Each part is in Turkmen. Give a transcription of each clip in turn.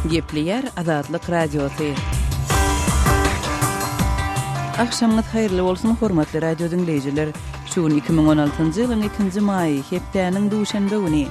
Gepleýär Azatlyk Radiosy. Agşamyňyz haýyrly bolsun, hormatly radio diňleýjiler! Şu gün 2016-njy ýylyň ikinji maýy, hepdäniň duşenbe güni.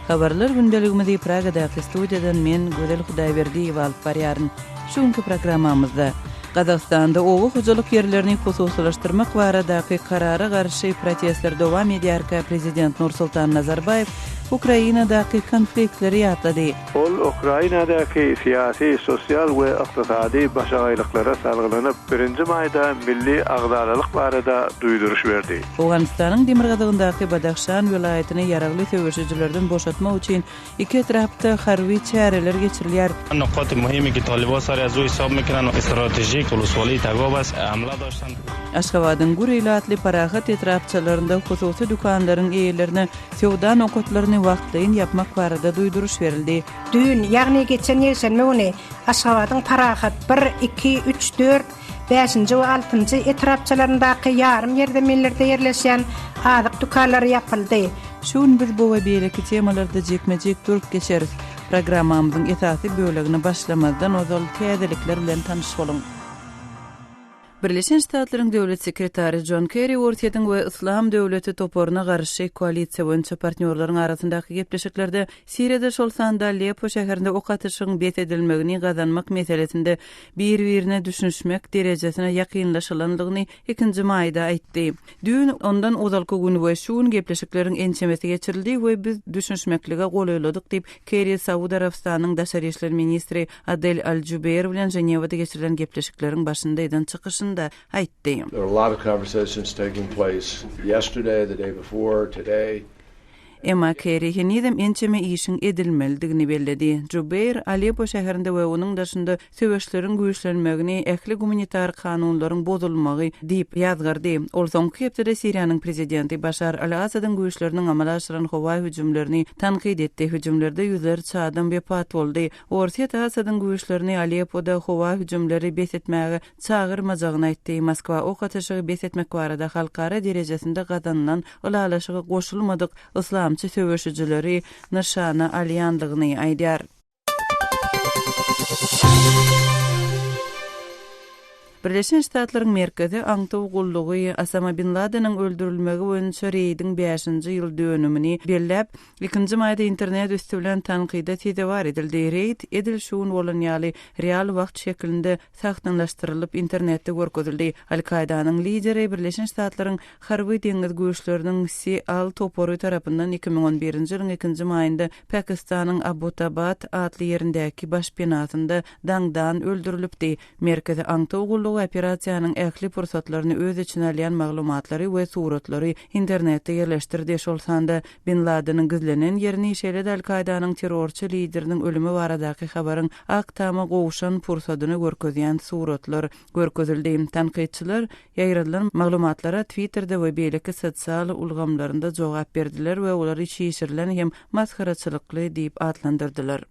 Habarlar gündeligimizi Pragadaky studiýadan men, Gözel Hudaýberdiýewa alyp barýaryn. Şu günki programmamyzda Gazagystanda oba hojalyk ýerlerini hususylaşdyrmak baradaky karara garşy protestler dowam edýärkä prezident Nursultan Nazarbaýew Ukrainadaky konfliktleri ýatlady. Ol Ukrainadaky syýasy, sosial we ykdysady başagaýlyklara salgylanyp, birinji maýda milli agzalalyk barada duýduryş berdi. Owganystanyň demirgazygyndaky Badahşan welaýatyny ýaragly söweşijilerden boşatmak üçin Iki etrapda harby çäreler geçirilýär. Nokat muhimi ki talyba sar az u hisab mikunan stratejik uluswaly tagob ast hamla daştan. Aşgabadyň gür ilatly Parahat etrapçalarynda hususy dükanlaryň eýelerine söwda nokatlaryny wagtlaýyn ýapmak barada duýduryş berildi. Düýn, ýagny geçen ýekşenbe güni Aşgabadyň Parahat bir, iki, üç, dört, bäşinji we altynjy etrapçalaryndaky ýarym ýerzeminlerde ýerleşýän azyk dükanlary ýapyldy. Şu gün biz bu we beýleki temalarda jikme-jik durup geçeris. Programmamyzyň esasy bölegine başlamazdan ozal täzelikler bilen tanyş boluň. Birleşen Ştatlaryň Döwlet sekretary Jon Kerri Orsýetiň we Yslam döwleti toparyna garşy koalisiýa boýunça partnýorlaryň arasyndaky gepleşiklerde Siriýada, şol sanda Aleppo şäherinde ok atyşygyň bes edilmegini gazanmak meselesinde bir-birine düşünişmek derejesine ýakynlaşylandygyny ikinji maýda aýtdy. Düýn, ondan ozalky gün we şu gün gepleşikleriň ençemesi geçirildi we biz düşünişmeklige golaýladyk diýip, Kerri Saud Arabystanynyň daşary işler ministri Adel Al-Jubeir bilen Ženewada geçirilen gepleşikleriň başynda eden çykyşynda aýtdy. There were a lot of conversations taking place yesterday, the day before, today. Emma Kerri henizem ençeme işiň edilmelidigini belledi. Jubeir Aleppo şäherinde we onuň daşynda söweşleriň güýçlenmegini ähli gumanitar kanunlaryň bozulmagy diýip ýazgardy. Ol soňky hepdede Siriýanyň prezidenti Başar al-Assadyň güýçleriniň amala aşyran howa hüjümlerini tankyt etdi, hüjümlerde ýüzlerçe adam wepat boldy. Orsýet Assadyň güýçlerini Aleppoda howa hüjümleri bes etmäge çagyrmajagyny aýtdy. Moskwa ok atyşygy bes etmek barada halkara derejesinde gazanylan ylalaşyga goşulmadyk yslamçy söweşijileri nyşana alýandygyny aýdýar. Birleşen Ştatlaryň Merkezi aňtaw gullugy Osama bin Ladeniň öldürilmegi boýunça reýdiň bäşinji ýyl dönümini belläp, ikinji maýda internet üsti bilen tankyda sezewar edildi. Reýd edil şu gün bolan ýaly real wagt şekilinde sahnalaşdyrylyp internetde görkezildi. Al-Kaýdanyň lideri Birleşen Ştatlaryň Harby-deňiz güýçleriniň Si-Al topary tarapyndan 2011-nji ýylyň ikinji maýynda Pakistanyň Abbottabad atly ýerindäki baş binasynda daňdan öldürilipdi. Merkezi aňtaw gullugy operasiýanyň ähli pursatlaryny öz içine alýan maglumatlary we suratlary internetde ýerleşdirdi, şol sanda Bin Ladeniň gizlenen ýerini, şeýle-de Al-Kaýdanyň terrorçy lideriniň ölümi baradaky habaryň Ak Tama gowşan pursadyny görkezýän suratlar görkezildi. Tankytçylar ýaýradylan maglumatlara Twitterde we beýleki sosial ulgamlarynda jogap berdiler we olary çişirilen hem masgaraçylykly diýip atlandyrdylar.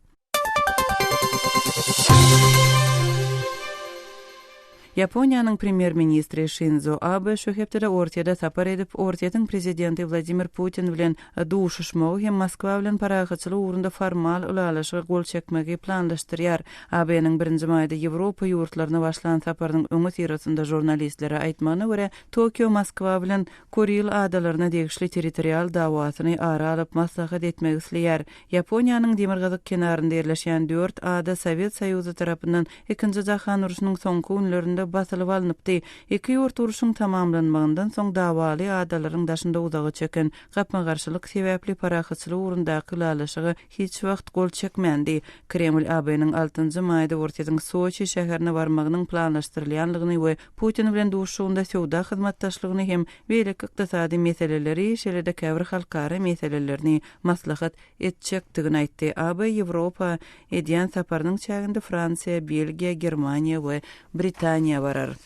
Ýaponiýanyň premýer-ministri Şinzo Abe şu hepdede Orsýede sapar edip, Orsýetiň prezidenti Wladimir Putin bilen duşuşmagy hem Moskwa bilen parahatçylyk ugrunda formal ylalaşyga gol çekmegi planlaşdyrýar. Abeniň birinji maýda Ýewropa ýurtlaryna başlan saparynyň öňüsyrasynda žurnalistlere aýtmagyna görä, Tokio Moskwa bilen Kuril adalaryna degişli territorial dawasyny ara alyp maslahat etmek isleýär. Ýaponiýanyň demirgazyk kenarynda ýerleşýän dört ada Sowet Soýuzy tarapyndan Ikinji jahan urşunyň soňky günlerinde basylyp alnypdy. Iki ýurt urşuň tamamlanmagyndan soň dawaly adalaryň daşynda uzaga çeken gapma-garşylyk sebäpli parahatçylyk ugrundaky ylalaşyga hiç wagt gol çekmändi. Kreml AB-niň altynjy maýda Orsýetiň Soçi şäherine barmagynyň planlaşdyrylýanlygyny we Putin bilen duşuşygynda söwda hyzmatdaşlygyny hem beýleki ykdysady meseleleri, şeýle-de käbir halkara meselelerini maslahat etjekdigini aýtdy. AB Ýewropa edýän saparynyň çäginde Fransiýa, Belgiýa, Germaniýa we Britaniýa barar.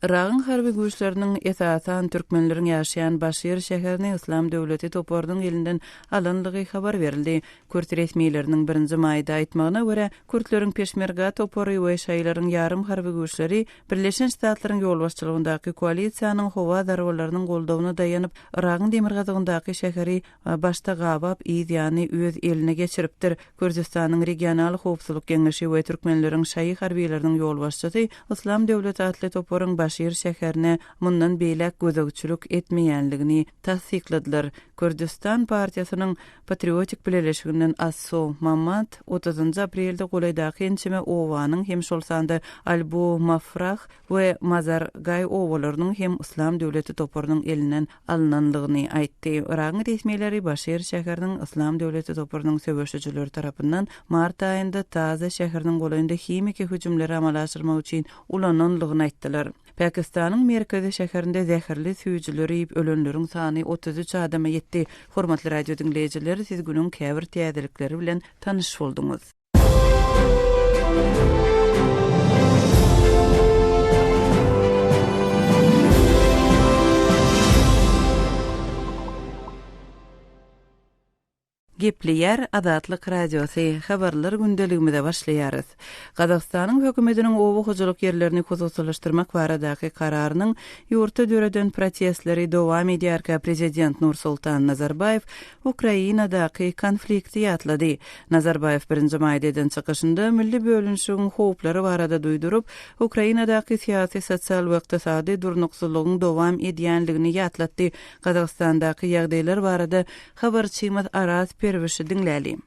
Yragyň harby güýçleriniň, esasan, türkmenleriň ýaşaýan Başir şäherini Yslam döwleti toparynyň elinden alanlygy habar berildi. Kürt resmileriniň birinji maýda aýtmagyna görä, kürtleriň Peşmerga topary we şaýylaryň ýarym harby güýçleri Birleşen Ştatlaryň ýolbaşçylygyndaky koalisiýanyň howa zarbalarynyň goldawyna daýanyp, Yragyň demirgazygyndaky şäheri başda gabap, yz ýany öz eline geçiripdir. Kürdüstanyň Regional howpsuzlyk geňeşi we türkmenleriň şaýy harbylarynyň ýolbaşçysy Yslam döwleti atly toparyň Başir şäherine mundan beýläk gözegçilik etmeýänligini tassykladylar. Kürdüstan partiýasynyň Patriotik bileleşiginden Asso Mamad otuzynjy aprelde golaýdaky ençeme obanyň hem şol sanda Albu Mafrah we Mazar Gaý obalarynyň hem Yslam döwleti toparynyň elinden alnanlygyny aýtdy. Yragyň resmileri Başir şäheriniň Yslam döwleti toparynyň söweşijileri tarapyndan mart aýynda Taza şäheriniň golaýynda himiki hüjümleri amala aşyrmak üçin ulananlygyny aýtdylar. Pakistanyň merkezi şäherinde zäherli süýjüleri iýip ölenleriň sany 33 adama ýetdi. Hormatly radio diňleýjiler, siz günüň käbir täzelikleri bilen tanyş bolduňyz. Gepleýär Azatlyk Radiosy, Habarlar gündeligimize başlaýarys. Gazagystanyň hökümetiniň oba hojalyk ýerlerini hususylaşdyrmak baradaky kararynyň ýurtda döreden protestleri dowam edýärkä prezident Nursultan Nazarbaýew Ukrainadaky konflikti ýatlady. Nazarbaýew birinji maýda eden çykyşynda milli bölünişigiň howplary barada duýduryp, Ukrainadaky syýasy, sosial we ykdysady durnuksyzlygyň dowam edýänligini ýatlatdy. Gazagystandaky ýagdaýlar barada Habarçymyz Araz Perwişi diňläli.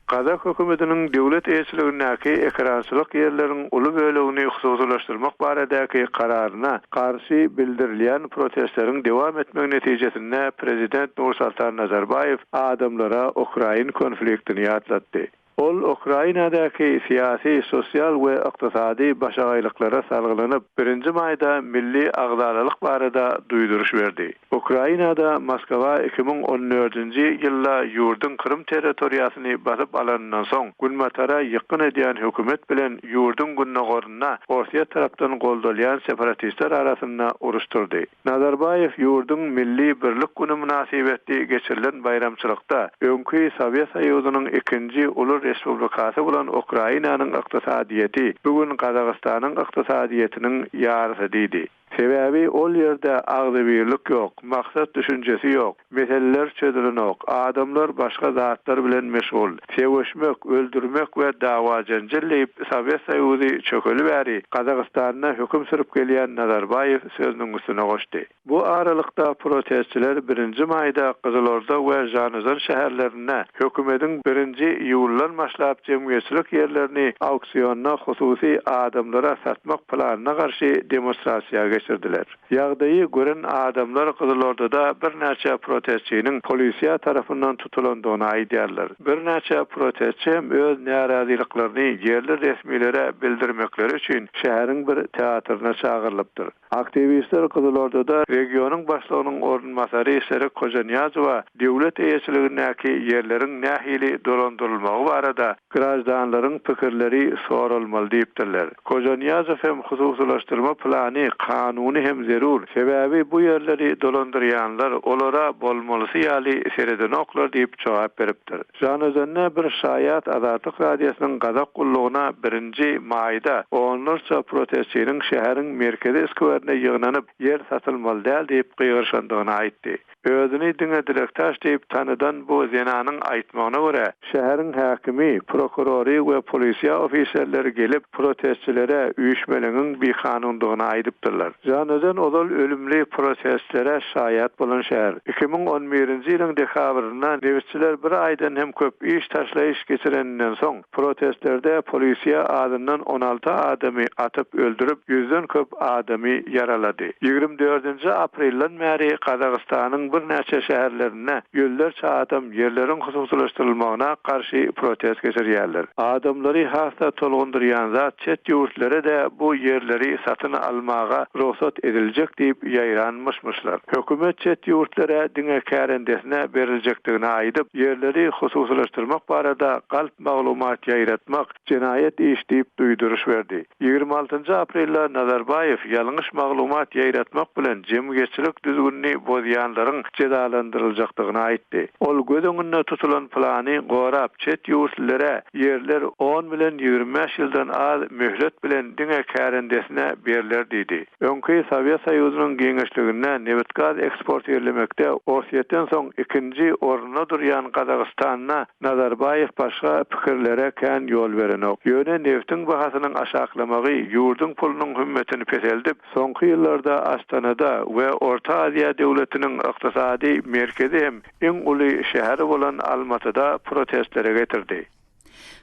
Gazak hökümetiniň döwlet eýeçiligindäki ekerançylyk ýerleriň uly bölegini hususylaşdyrmak baradaky kararyna garşy bildirilýän protestleriň dowam etmegi netijesinde prezident Nursultan Nazarbaýew adamlara ukrain konfliktini ýatlatdy. Ol Ukrainadaky syýasy, sosial we ykdysady başagaýlyklara salgylanyp, birinji maýda milli agzalalyk barada duýduryş berdi. Ukrainada Moskwa 2014-nji ýylda ýurduň Krym territoriýasyny basyp alanyndan soň, Günbatara ýykgyn edýän hökümet bilen ýurduň gündogarynda Orsýet tarapdan goldalýan separatistler arasynda uruş turdy. Nazarbaýew ýurduň Milli birlik güni mynasybetli geçirilen baýramçylykda öňki Sowet Soýuzynyň ikinji uly respublikasy bolan Ukrainanyň ykdysadyýeti bu gün Gazagystanyň ykdysadyýetiniň ýarysy diýdi. Sebäbi ol ýerde agzybirlik ýok, maksat düşünjesi ýok. Meseleler çözülenok, adamlar başga zatlar bilen meşgul. Söweşmek, öldürmek we dawa-jenjel diýip, Sowet Soýuzy çökeli bäri Gazagystanda höküm sürüp gelýän Nazarbaýew sözüniň üstüne goşdy. Bu aralykda, protestçiler birinji maýda Gyzylorda we Žanozan şäherlerinde hökümediň birinji iýuldan başlap jemgyýetçilik ýerlerini auksionda hususy adamlara satmak planyna garşy demonstrasiýa geçirdiler. Ýagdaýy gören adamlar Gyzylordada birnäçe protestçiniň polisiýa tarapyndan tutulandygyny aýdýarlar. Birnäçe protestçi hem öz närazylyklaryny ýerli resmilere bildirmekleri üçin şäheriň bir teatryna çagyrylypdyr. Aktiwistler Gyzylordada regionyň başlygynyň orunbasary Serik Hojanyýazowa döwlet eýeçiligindäki ýerleriň nähili dolandyrylmagy barada Graždanlaryň pikirleri soralmaly diýipdirler. Hojanyýazow hem hususylaşdyrma plany kanuny hem zerur, sebäbi bu ýerleri dolandyrýanlar olara bolmalysy ýaly seredenoklar diýip jogap beripdir. Žanaözende bir şaýat Azatlyk Radiosynyň Gazak gullugyna birinji maýda onlarça protestçiniň şäheriň merkezi skwerine ýygnanyp, ýer satylmaly däl diýip gygyryşandygyny aýtdy. Özüni diňe Dilektaş diýip tanydan bu zenanyň aýtmagyna görä, şäheriň häkimi, prokurory we polisiýa ofiserleri gelip, protestçilere üýşmeleňiň bikanundygyny aýdypdyrlar. Žanaözen ozal ölümli protestlere şaýat bolan şäher. 2011-nji ýylyň dekabrynda nebitçiler bir aýdan hem köp iş taşlaýyş geçireninden soň, Protestlerde polisiýa azyndan 16 adamy atyp öldürip, ýüzden köp adamy ýaralady. Ýigrimi dördünji aprelden bäri Gazagystanyň birnäçe şäherlerinde ýüzlerçe adam ýerleriň hususylaşdyrylmagyna garşy protest geçirýärler. Adamlary has-da tolgundyrýan zat çet ýurtlere-de bu ýerleri satyn almaga rugsat ediljek diýip ýaýran myş-myşlar. Hökümet çet ýurtlara diňe kärendesine beriljekdigini aýdyp, ýerleri hususylaşdyrmak barada galp maglumat ýaýratmak jenaýat iş diýip duýduryş berdi. Ýigrimi altynjy aprelde Nazarbaýew ýalňyş. maglumat ýaýratmak bilen jemgyýetçilik düzgünini bozýanlaryň jezalandyryljakdygyny aýtdy. Ol göz öňünde tutulan plany gorap, çet ýurtlulere ýerler on bilen 25 ýyldan az möhlet bilen diňe kärendesine berler diýdi. Öňki Sowet Soýuzynyň giňişliginde nebit-gaz eksportirlemekde Orsýetden soň ikinji orunda durýan Gazagystanda Nazarbaýew başga pikirlere kän ýol berenok. Ýöne nebtiň bahasynyň aşaklamagy ýurduň pulunyň hümmetini peseldip, soňky ýyllarda Astanada we Orta Aziýa döwletiniň ykdysady merkezi hem iň uly şäheri bolan Almatyda protestlere getirdi.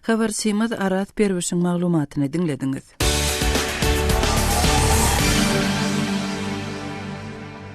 Habarçymyz Araz Perwişiň maglumatyny diňlediňiz.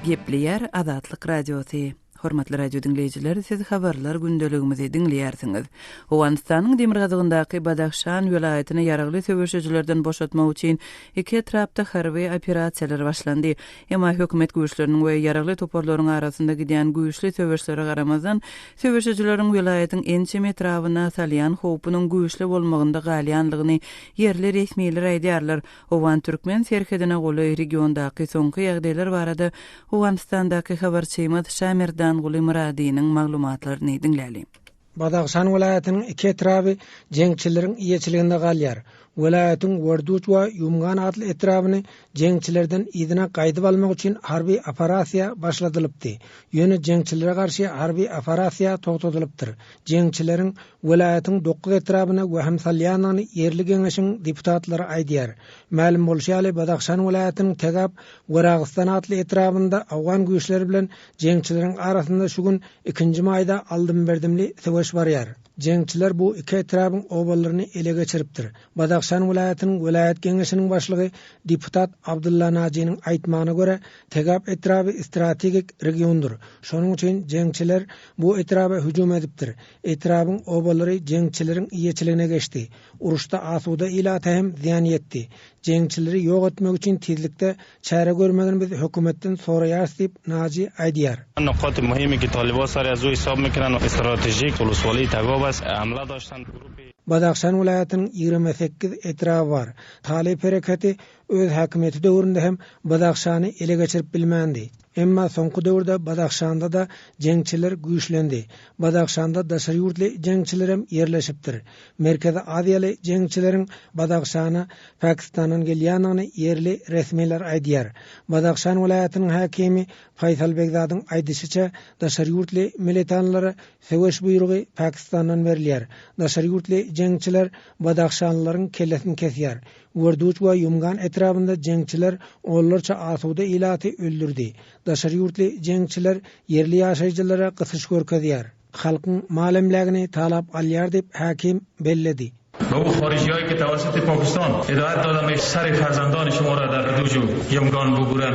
Gepleýär Azatlyk Radiosy. Hormatly radio diňleýjiler, siz habarlar gündeligimizi diňleýärsiňiz. Owganystanyň demirgazygyndaky Badahşan welaýatyny ýaragly söweşijilerden boşatmak üçin iki etrapda harby operasiýalar başlandy. Emma hökümet güýçleriniň we ýaragly toparlaryň arasynda gidýän güýçli söweşlere garamazdan, söweşijileriň welaýatyň ençeme etrabyna salýan howpunyň güýçli bolmagynda galýanlygyny ýerli resmiler aýdýarlar. Owgan-türkmen serhedine golaý regiondaky soňky ýagdaýlar barada Owganystandaky habarçymyz Şamerdanguly Myradynyň maglumatlaryny diňläliň. Badahşan welaýatynyň iki etraby jeňçileriň eýeçiliginde galýar. Welaýatyň Werduç we Ýumgan atly etrabyny jeňçilerden yzyna gaýdyp almak üçin harby operasiýa başladylypdy. Ýöne jeňçilere garşy harby operasiýa togtadylypdyr. Jeňçileriň welaýatyň dokuz etrabyna wehim salýandygyny ýerli geňeşiň deputatlary aýdýar. Mälim bolşy ýaly, Badahşan welaýatynyň Tegap Weragystan atly etrabynda owgan güýçleri bilen jeňçileriň arasynda şu gün, ikinji maýda aldym-berdimli söweş barýar. Jeňçiler bu iki etrabyň obalaryny ele geçiripdir. Badahşan welaýatynyň welaýat geňeşiniň başlygy deputat Abdylla Najiniň aýtmagyna görä, Tegap etraby strategik regiondyr. Şonuň üçin jeňçiler bu etraba hüjüm edipdir. Etrabyň obalary jeňçileriň eýeçiligine geçdi. Uruşda asuda ilata hem zyýan ýetdi. Jeňçileri ýok etmek üçin tizlikde çäre görmegini biz hökümetden soraýarys diýip, Naji aýdýar. Nokati muhimi ki taliba sari az u hisab mikunan strategik ulusvali Tagab ast hamla dashtan guruhi. Badahşan welaýatynyň 28 etraby bar. Talyp hereketi Öz häkimiýeti döwründe hem Badahşany ele geçirip bilmändi. Emma soňky döwürde Badahşanda-da jeňçiler güýçlendi. Badahşanda daşary ýurtly jeňçilerem ýerleşipdir. Merkezi Aziýaly jeňçileriň Badahşana Pakistandan gelýändigini ýerli resmiler aýdýar. Badahşan welaýatynyň häkimi Faýsal Begzadyň aýdyşyça, daşary ýurtly militanlara söweş buýrugy Pakistandan berilýär. Daşary ýurtly jeňçiler badahşanlylaryň kellesini kesýär. Werduç we Ýumgan etrabynda jeňçiler onlarça asuda ilaty öldürdi. Daşary ýurtly jeňçiler ýerli ýaşaýjylara gysyş görkezýär. Halkyň mal-emlägini talap alýar diýip, häkim belledi. Be u harijihayi ke tevassuti Pakistan hidayat dada mish sari farzandani shuma ra dar Verduj u Yumgan buburan.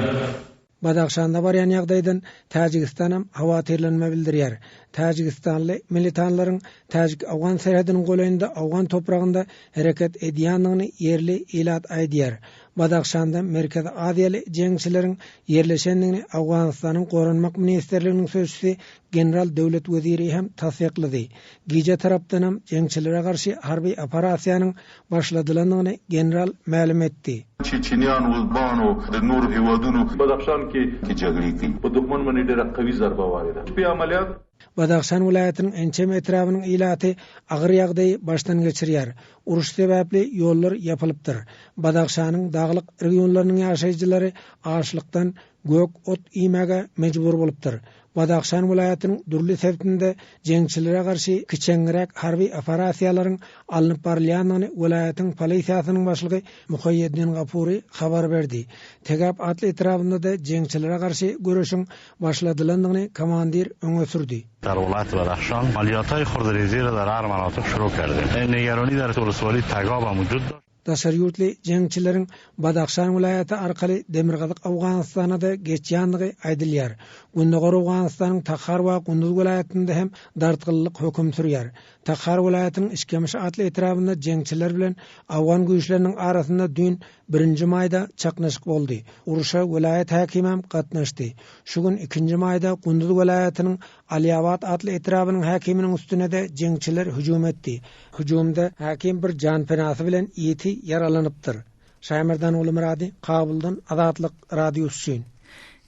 Badahşanda barýan ýagdaýdan Täjigistanam howatyrlanma bildirýär. Täjigistanly militanlaryň täjik-owgan serhediniň golaýynda owgan topragynda hereket edýändigini ýerli ilat aýdýar. Badahşanda Merkezi Aziýaly jeňçileriň ýerleşendigini Owganystanyň Goranmak ministrliginiň sözçüsi general Döwlet Weziri hem tassyklady. Gije tarapdanam jeňçilere garşy harby operasiýanyň başladylandygyny general mälim etdi. Çeçenian, Uzban o د نورو هیوادونو بدخشان کې کې جګړې کوي. په دښمن باندې ډېره قوي ضربه وارده شوه. عملیات. Badahşan welaýatynyň ençeme etrabynyň ilaty agyr ýagdaýy başdan geçirýär. Uruş sebäpli ýollar ýapylypdyr. Badahşanyň daglyk regionlarynyň ýaşaýjylary açlykdan gök ot iýmäge mejbur bolupdyr. Badahşan welaýatynyň dürli sebitinde jeňçilere garşy kiçeňräk harby operasiýalaryň alnyp barylýandygyny welaýatyň polisiýasynyň başlygy Muhaýýeddin Gapury habar berdi. Tegap atly etrabynda-da jeňçilere garşy göreşiň başladylandygyny komandir öňe sürdi. Dar welaýat Badahşan amaliýathaý hurdrezi ra dar har manatyk şuru kerdem. Nigeroni dar ulusvali Tagab ham wujud dosht. Daşary ýurtly jeňçileriň Badahşan welaýaty arkaly demirgazyk Owganystana-da geçýändigi aýdylýar. Gündogar Owganystanyň Tahar we Gunduz welaýatynda hem dartgynlylyk höküm sürýär. Tahar welaýatynyň Işkemiş atly etrabynda jeňçiler bilen owgan güýçleriniň arasynda düýn, birinji maýda çaknyşyk boldy. Urşa welaýat häkimem gatnaşdy. Şu gün, ikinji maýda Gunduz welaýatynyň Alyabad atly etrabynyň häkiminiň üstüne-de jeňçiler hüjüm etdi. Hüjümde häkim bir janpenasy bilen ýiti ýaralanypdyr. Şaýmerdan Gulumyrady, Kabuldan, Azatlyk Radiosy üçin.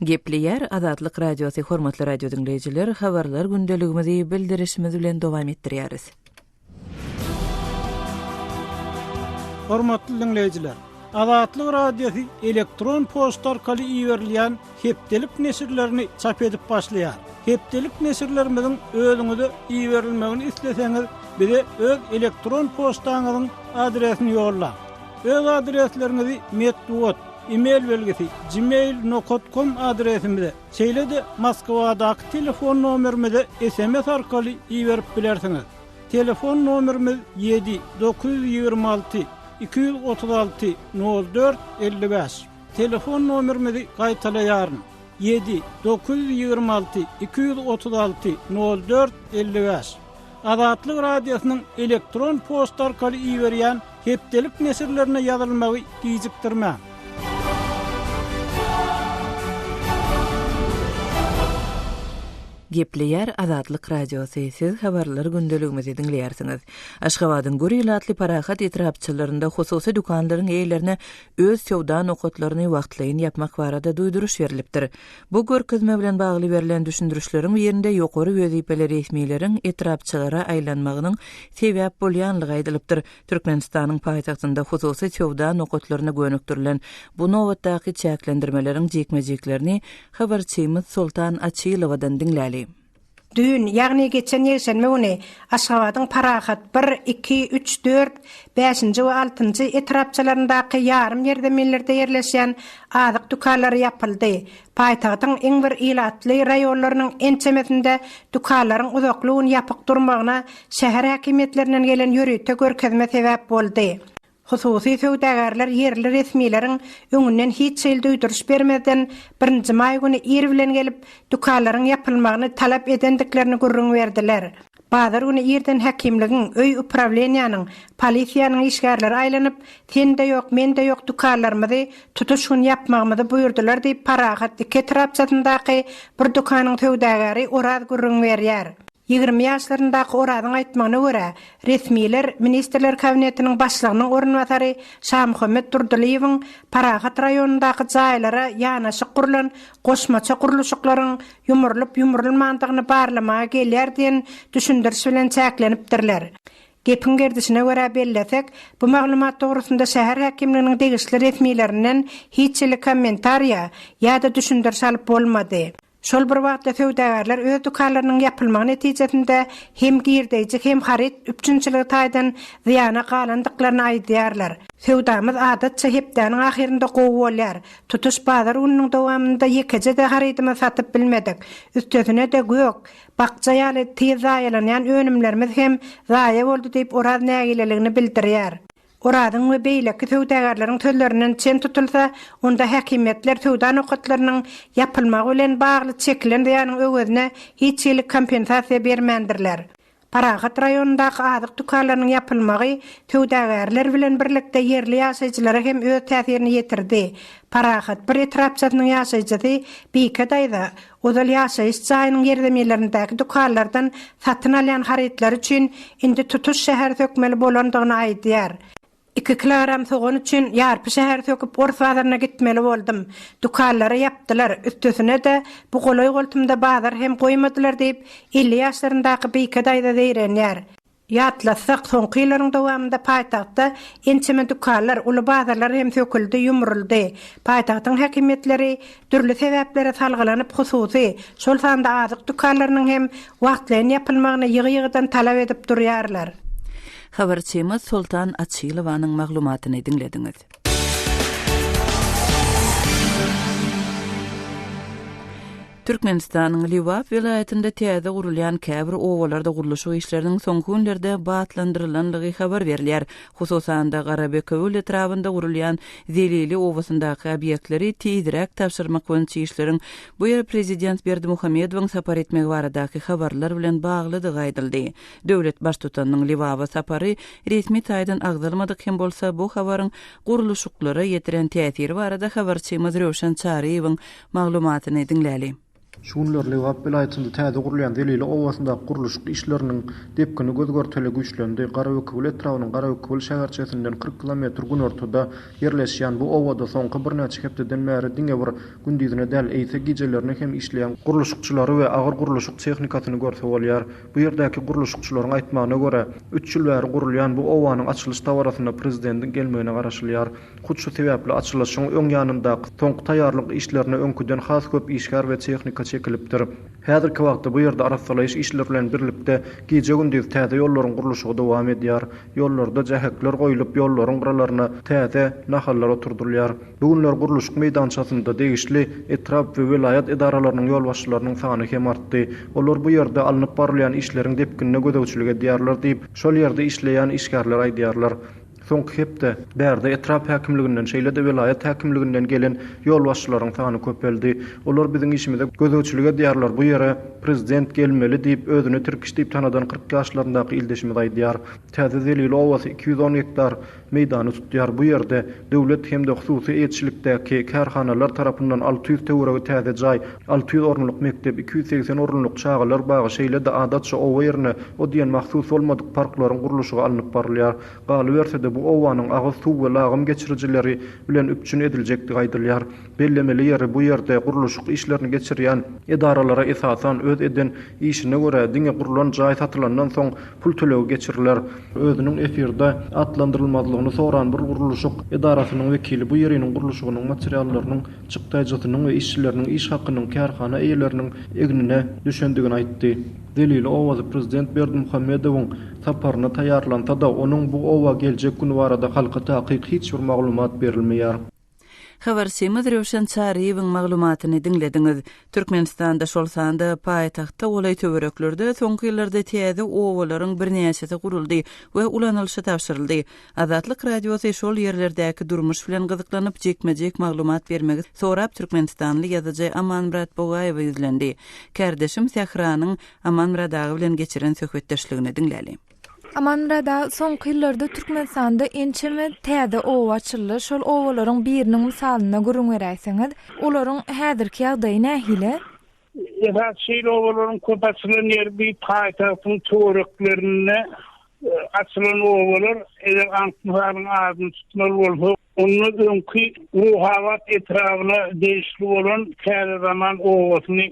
Gepleýär Azatlyk Radiosy Hormatly radio diňleýjiler, habarlar gündeligimizi bildirişimiz bilen dowam etdirýäris. Hormatly diňleýjiler! Azatlyk Radiosy elektron poçta arkaly iberilýän hepdelik neşirlerini çap edip başlaýar. Hepdelik neşirlerimiziň özüňize iberilmegini isleseňiz, bize öz elektron poçtaňyzyň adresini ýollaň. Öz adresleriňizi metbugat, e-mail belgisi, gmail nokat kom adresimize, şeýle-de Moskwadaky telefon nomerimize sms arkaly iberip bilersiňiz. Telefon nomerimiz ýedi, 926 236 04 55. Telefon nomerimizi gaýtalaýaryn, ýedi, 926 236 04 55. Azatlyk Radiosynyň elektron poçta arkaly iberýän hepdelik neşirlerine ýazylmagy gijikdirmäň. Gepleýär Azatlyk Radiosy, Siz habarlar gündeligimizi diňleýärsiňiz. Aşgabadyň gür ilatly Parahat etrapçalarynda hususy dükanlaryň eýelerine öz söwda nokatlaryny wagtlaýyn ýapmak barada duýduryş berlipdir. Bu görkezme bilen bagly berlen düşündirişleriň birinde ýokary wezipeli resmileriň etrapçalara aýlanmagynyň sebäp bolýanlygy aýdylypdyr. Türkmenistanyň paýtagtynda hususy söwda nokatlaryna gönükdirilen bu nobatdaky çäklendirmeleriň jikme-jiklerini habarçymyz Soltan Açylowadan diňläli. Düýn, ýagny geçen ýekşenbe güni Aşgabadyň Parahat bir, iki, üç, dört, bäşinji we altynjy etrapçalaryndaky ýarym ýerzeminlerde ýerleşýän azyk dükanlary ýapyldy. Paýtagtyň iň bir ilatly raýonlarynyň ençemesinde dükanlaryň uzakly gün ýapyk durmagyna şäher häkimiýetlerinden gelen ýörite görkezme sebäp boldy. Hususy söwdagärler ýerli resmileriň öňünden hiç hili duýduryş bermezden, birinji maý güni ir bilen gelip, dükanlaryň ýapylmagyny talap edendiklerini gürrüň berdiler. Bazar güni irden häkimligiň, öý uprawleniýanyň, polisiýanyň işgärleri aýlanyp, sende ýok, mende ýok dükanlarymyzy tutuş gün ýapmagymyzy buýurdylar diýip, Parahat iki etrapçasyndaky bir dükanyň söwdagäri Oraz gürrüň berýär. 20 ýaşlaryndaky Orazyň aýtmagyna görä, resmiler Ministrler Kabinetiniň Başlygynyň orunbasary Şamuhammet Durdylyýewiň Parahat raýonyndaky jaýlara ýanaşyk gurlan goşmaça gurluşyklaryň ýumrulyp-ýumrulmandygyny barlamaga gelýär diýen düşündiriş bilen çäklenipdirler. Gepiň gerdişine görä bellesek, bu maglumat dogrusynda şäher häkimliginiň degişli resmilerinden hiç hili kommentariýa ýa-da düşündiriş alyp bolmady. Şol bir wagtda söwdagärler öz dükanlarynyň ýapylmagy netijesinde hem girdeýji hem haryt üpjünçiligi taýdan zyýana galandyklaryny aýdýarlar. Söwdamyz adatça hepdäniň ahyrynda gowy bolýar. Tutuş bazar gününiň dowamynda ýekeje-de harydymyzy satyp bilmedik. Üstesine-de gök, bakja ýaly tiz zaýalanýan önümlerimiz hem zaýa boldy diýip Oraz nägileligini bildirýär. Orazyň we beýleki söwdagärleriň sözlerinden çen tutulsa, onda häkimiýetler söwda nokatlarynyň ýapylmagy bilen bagly çekilen zyýanyň öwezine hiç hili kompensasiýa bermändirler. Parahat raýonyndaky azyk dükanlarynyň ýapylmagy söwdagärler bilen birlikde ýerli ýaşaýjylara hem öz täsirini ýetirdi. Parahat bir etrapçasynyň ýaşaýjysy Bike daýza ozal ýaşaýyş jaýynyň ýerzeminlerindäki dükanlardan satyn alýan harytlary üçin indi tutuş şäheri sökmeli bolandygyny aýdýar. Iki kilogram sogan üçin ýarpy şäheri söküp ors bazaryna gitmeli boldum. Dükanlary ýapdylar, üstesine-de bu golaý-goltumda bazar hem goýmadylar diýip, 50 ýaşlaryndaky Bike daýza zeýrenýär. Ýatlatsak, soňky ýyllaryň dowamynda paýtagtda ençeme dükanlar, uly bazarlar hem söküldi, ýumruldy. Paýtagtyň häkimiýetleri dürli sebäplere salgylanyp hususy, şol sanda azyk dükanlarynyň hem wagtlaýyn ýapylmagyny ýygy-ýygydan talap edip durýarlar. Habarçymyz Soltan Açylowanyň maglumatyny diňlediňiz. Türkmenistanyň Lebap welaýatynda täze gurulýan käbir obalarda gurluşyk işleriniň soňky günlerde batlandyrylandygy habar berilýär. Hususan-da, Garabekewül etrabynda gurulýan Zelili obasyndaky obýektleri tizräk tabşyrmak boýunça işleriň bu ýere prezident Berdimuhamedowyň sapar etmegi baradaky habarlar bilen baglydygy aýdyldy. Döwlet Baştutanynyň Lebaba sapary resmi taýdan agzalmadyk hem bolsa, bu habaryň gurluşyklara ýetiren täsiri barada habarçymyz Röwşen Çaryýewiň maglumatyny diňläli. Şu günler Lebap welaýatynda täze gurulýan Zelili obasyndaky gurluşyk işleriniň depgini göz-görtele güýçlendi. Garabekewül etrabynyň Garabekewül şäherçesinden 40 kilometr günortada ýerleşýän bu obada soňky birnäçe hepdeden bäri diňe bir gündizine däl, eýse gijelerine hem işleýän gurluşykçylary we agyr gurluşyk tehnikasyny görse bolýar. Bu ýerdäki gurluşykçylaryň aýtmagyna görä, üç ýyl bäri gurulýan bu obanyň açylyş dabarasyna prezidentiň gelmegine garaşylýar. Hut şu sebäpli açylyşyň öň ýanyndaky soňky taýýarlyk işlerine öňküden has köp işgär we tehnika çekilipdir. Häzirki wagtda bu ýerde arassalaýyş işleri bilen birlikde gije-gündiz täze ýollaryň gurluşygy dowam edýär. Ýollarda jähekler goýlup, ýollaryň gyralaryna täze nahallar oturdylýar. Bu günler gurluşyk meýdançasynda degişli etrap we welaýat edaralarynyň ýolbaşçylarynyň sany hem artdy. Olar bu ýerde alnyp barylýan işleriň depginine gözegçilik edýärler diýip, şol ýerde işleýän işgärler aýdýarlar. Soňky hepde bärde etrap häkimliginden, şeýle-de welaýat häkimliginden gelen ýolbaşçylaryň sany köpeldi. Olar biziň işimize gözegçilik edýärler, bu ýere prezident gelmeli diýip, özüni Tirkiş diýip tanadan 40 ýaşlaryndaky ildeşimiz aýdýar. Täze Zelili obasy 210 gektar meýdany tutýar. Bu ýerde döwlet hem-de hususy eýeçilikdäki kärhanalar tarapyndan 600 töweregi täze jaý, 600 orunlyk mekdep, 280 orunlyk çagalar bagy, şeýle-de adatça oba ýerine o diýen mahsus bolmadyk parklaryň gurluşygy alnyp barylýar. Galyberse-de, bu obanyň agyz suw we lagym geçirijileri bilen üpjün ediljekdigi aýdylýar. Bellemeli ýeri, bu ýerde gurluşyk işlerini geçirýän edaralara esasan öz eden işine görä diňe gurlan jaý satylandan soň pul tölegi geçiriler. Özüniň efirde atlandyrylmazlygyny soran bir gurluşyk edarasynyň wekili bu ýeriniň gurluşygynyň materiallarynyň çykdaýjysynyň we işçileriniň iş hakynyň kärhana eýeleriniň egnine düşendigini aýtdy. Zelili obasy prezident Berdimuhamedowyň saparyna taýýarlansa-da, onuň bu oba geljek güni barada halka takyk hiç bir maglumat berilmeýär. Habarçymyz Röwşen Çaryýewiň maglumatyny diňlediňiz. Türkmenistanda, şol sanda paýtagtda golaý töwereklerde soňky ýyllarda täze obalaryň birnäçesi guruldy we ulanylyşa tabşyryldy. Azatlyk Radiosy şol ýerlerdäki durmuş bilen gyzyklanyp, jikme-jik maglumat bermegi sorap türkmenistanly ýazyjy Amanmyrat Bogaýewe ýüzlendi. Kärdeşim Sähranyň Amanmyrat aga bilen geçiren söhbetdeşligini diňläli. Amanmyrat aga, soňky ýyllarda Türkmenistanda ençeme täze oba açyldy. Şol obalaryň biriniň mysalynda gürrüň beräýseňiz. Olaryň häzirki ýagdaýy nähili? Esasy şeýle obalaryň köp açylan ýeri bi paýtagtyň töwereklerinde açylan obalar. Eger anyk mysalyň adyny tutmaly bolsa, onda öňki Ruhabat etrabyna degişli bolan Täze zaman obasyny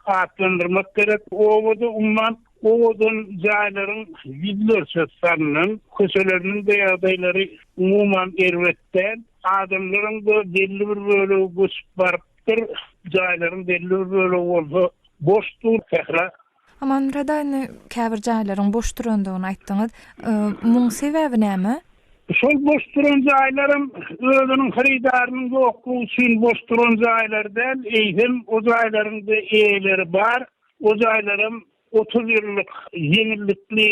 atlandyrmak gerek. Obada umuman Owadan jaýlaryň ýüzlerçesi salnan, köçeleriniň-de ýagdaýlary umuman erbet däl. Adamlaryň-da belli bir bölegi göçüp barypdyr, jaýlaryň belli bir bölegi bolsa boş dur. Sähra. Amanmyrat aga, indi käbir jaýlaryň boş durandygyny aýtdyňyz. Muň sebäbi näme? Şol boş duran jaýlaram özüniň hyrydarynyň ýoklugy üçin boş duran jaýlar däl, eýsem o jaýlaryň-da eýeleri bar. O jaýlaram 30 ýyllyk ýeňillikli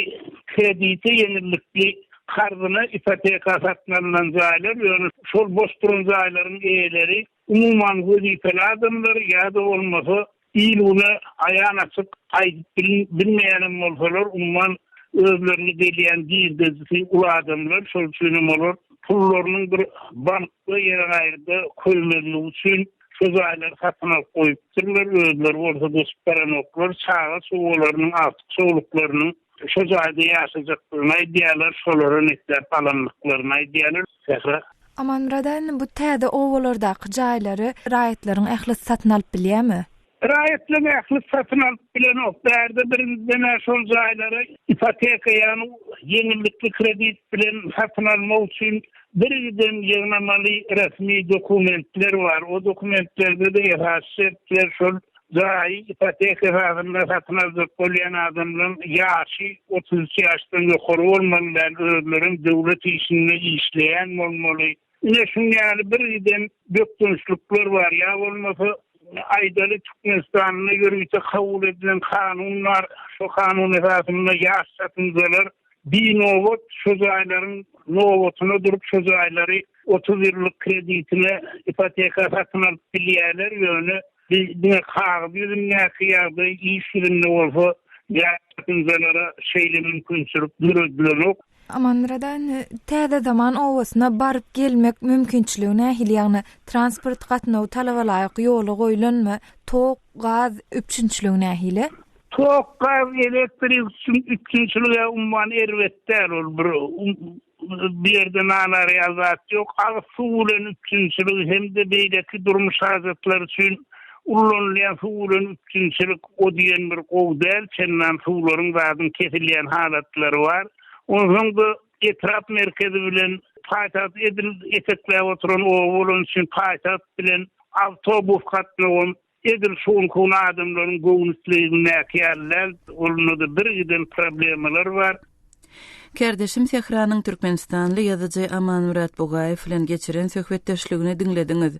kredite, ýeňillikli karzyna, ipoteka satyn alnan jaýlar, ýöne şol boş duran jaýlaryň eýeleri umuman wezipeli adamlar ýa-da bolmasa il-güne aýan-açyk aýdyp bilmeýänem bolsalar, umuman özlerine gelýän girdejisi uly adamlar, şol üçinem olar pullarynyň bir bankda ýere gaýryda köýmezligi üçin Şu jaýlary satyn alyp goýupdyrlar, özleri bolsa göçüp baranoklar, çaga-çugalarynyň, agtyk-çowluklarynyň şo jaýda ýaşajakdygyny aýdýarlar, şolara nesläp alandyklaryny aýdýarlar. Sähra. Amanmyrat aga, indi bu täze obalardaky jaýlary raýatlaryň ählisi satyn alyp bilýärmi? Raýatlaryň ählisi satyn alyp bilenok. Bärde birinjiden-ä şol jaýlary ipoteka, ýagny ýeňillikli kredit bilen satyn almak üçin birgiden ýygnamaly resmi dokumentler bar. O dokumentlerde-de esasy şertler şol jaýy ipoteka esasynda satyn aljak bolýan adamlaryň ýaşy 33 ýaşdan ýokary bolmaly däl, özlerem döwlet işinde işleýän bolmaly. Ine şuň ýaly birgiden bökdençlikler bar. Ýa bolmasa, aýdaly, Türkmenistanda ýörite kabul edilen kanun bar. Şo kanun esasynda ýaş çatynjalar binobat şo jaýlaryň nobatyna durup, şo jaýlary 30 ýyllyk kreditine ipoteka satyn alyp bilýärler. Ýöne bi diňe kagyz ýüzündäki ýagdaý, iş ýüzünde bolsa ýaş çatynjalara şeýle mümkinçilik döredilenok. Amanmyrat aga, indi Täze zaman obasyna baryp gelmek mümkinçiligi nähili, ýagny transport gatnawy talabalaýyk ýola goýlanmy, tok, gaz üpjünçiligi nähili? Tok, gaz, elektrik üpjünçiligi umuman erbet däl, ol bir bu ýerde nalar ýaly zat ýok. Agyz suw bilen üpjünçilik hem-de beýleki durmuş hajatlary üçin ullanylýan suw bilen üpjünçilik o diýen bir gowy däl. Çendan suwlaryň zadyň kesilýän halatlary bar. Onsoň-da etrap merkezi bilen paýtagt edil etekläp oturan oba bolany üçin paýtagt bilen awtobus gatnawam Edil şu günki gün adamlaryň göwün islegindäki ýaly däl, onda-da birgiden problemalar bar. Kärdeşim Sähranyň türkmenistanly ýazyjy Amanmyrat Bugaýew bilen geçiren söhbetdeşligini diňlediňiz.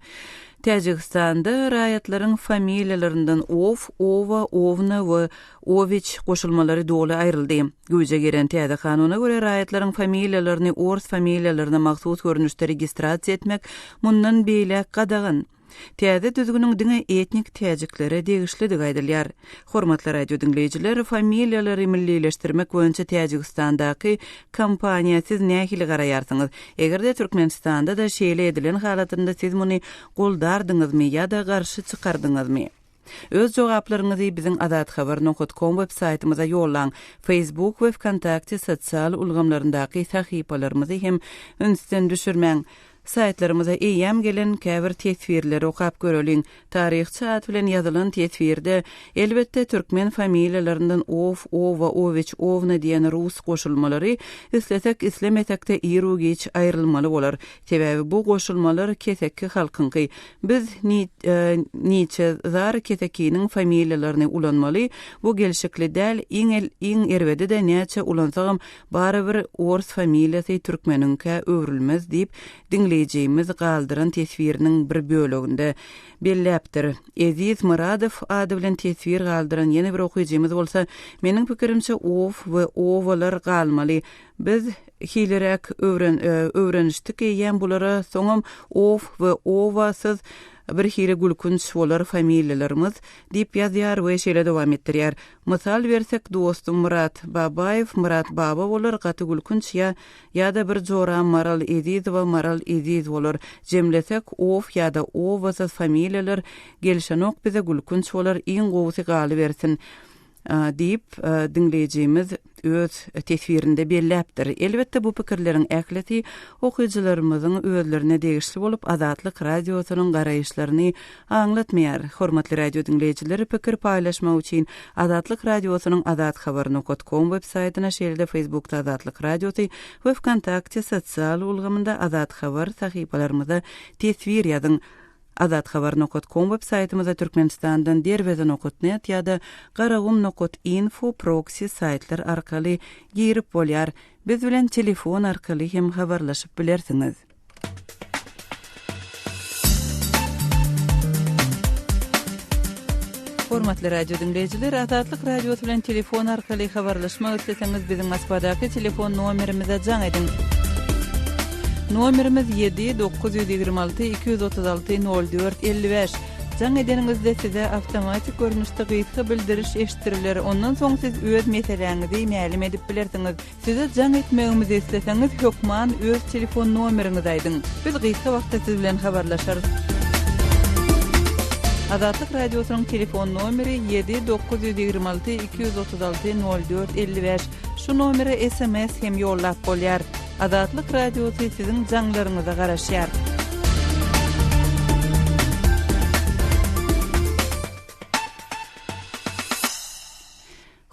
Täjigistanda raýatlaryň familiýalaryndan ow, owa, owna we owiç goşulmalary doly aýryldy. Güýje giren täze kanuna görä, raýatlaryň familiýalaryny ors familiýalaryna mahsus görnüşde registrasiýa etmek mundan beýläk gadagan. Täze düzgüniň diňe etnik täjiklere degişlidigi aýdylýar. Hormatly radio diňleýjiler, familiýalary millileşdirmek boýunça Täjigistandaky kampaniýa siz nähili garaýarsyňyz? Eger-de Türkmenistanda-da şeýle edilen halatynda siz muny goldardyňyzmy ýa-da garşy çykardyňyzmy? Öz jogaplaryňyzy biziň azathabar nokat kom web saýtymyza ýollaň. Facebook we Wkontakte sosial ulgamlaryndaky sahypalarymyzy hem ünsden düşürmäň. Saýtlarymyza eýýäm gelen käbir teswirleri okap göreliň. Taryhçy at bilen ýazylan teswirde, elbetde, türkmen familiýalaryndan ow, owa, owiç, owna diýen rus goşulmalary islesek, islemesek-de iru-giç aýrylmaly bolar. Sebäbi bu goşulmalar keseki halkyňky. Biz niçe zar kesekiniň familiýalaryny ulanmaly, bu gelşikli däl, iň iň erbedi-de näçe ulansagam barybir ors familiýasy türkmeniňkä öwrülmez diýip diňleýjimiz galdyran teswiriniň bir böleginde belläpdir. Eziz Myradow ady bilen teswir galdyran ýene bir okyjymyz bolsa, Meniň pikirimçe ow we owalar galmaly. Biz Hiliräk öwren öwrenişdik eýýäm bulara soňam ow we owa syz birhili gülkünç bolar familiýalarymyz diýip ýazýar we şeýle dowam etdirýär. Mysal bersek dostum Myrat Babaýew Myrat Baba bolar gaty gülkünç ýa ýa-da bir joram Maral Ezizowa Maral Eziz bolar jemlesek ow ýa-da owasyz familiýalar gelşenok bize gülkünç bolar iň gowusy galybersin Diýip, diňleýjimiz öz teswirinde belläpdir. Elbetde, bu pikirleriň ählisi okyjylarymyzyň özlerine degişli bolup, Azatlyk Radiosynyň garaýyşlaryny aňlatmaýar. Hormatly radio diňleýjiler, pikir paýlaşmak üçin Azatlyk Radiosynyň azathabar nokat kom web saýtyna, şeýle-de Facebookda Azatlyk Radiosy we Wkontakte sosial ulgamynda Azathabar sahypalarymyza teswir ýazyň. Azathabar nokat kom web saýtymyza Türkmenistandan Derweze nokat net ýa-da Garagum nokat info proksi saýtlar arkaly girip bolýar. Biz bilen telefon arkaly hem habarlaşyp bilersiňiz. Hormatly radio diňleýjiler, Azatlyk Radiosy bilen telefon arkaly habarlaşmak isleseňiz, biziň Moskwadaky telefon nomerimize jaň ediň. Nomerimiz 7 926 236 04 55. Jaň edeniňizde size awtomatik görnüşde gysga bildiriş eşitdiriler, ondan soň siz öz meseläňizi mälim edip bilersiňiz. Size jaň etmegimizi isleseňiz hökman öz telefon nomeriňizi aýdyň. Biz gysga wagtda siz bilen habarlaşarys. Azatlyk Radiosynyň telefon nomeri 7 926 236 04 55. Şu nomere sms hem ýollap bolýar. Azatlyk Radiosy siziň jaňlaryňyza garaşýar.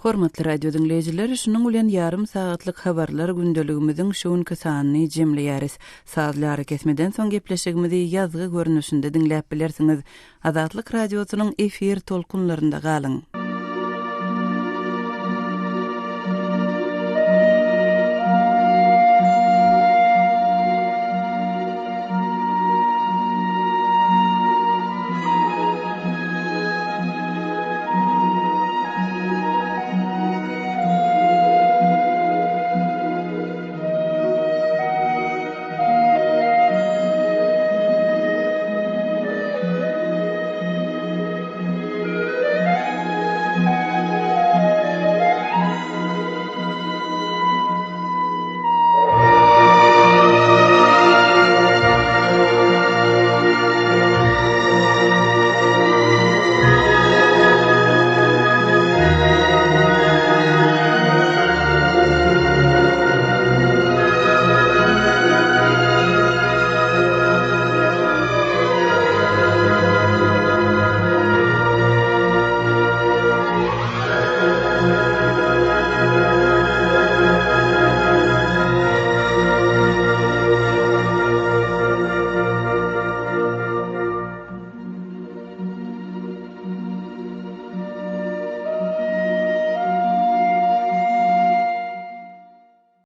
Hormatly radio diňleýjiler, şunuň bilen ýarym sagatlyk habarlar gündeligimiziň şu günki sanyny jemleýäris. Sazly arakesmeden soň gepleşigimizi ýazgy görnüşinde diňläp bilersiňiz. Azatlyk Radiosynyň efir tolkunlarynda galyň!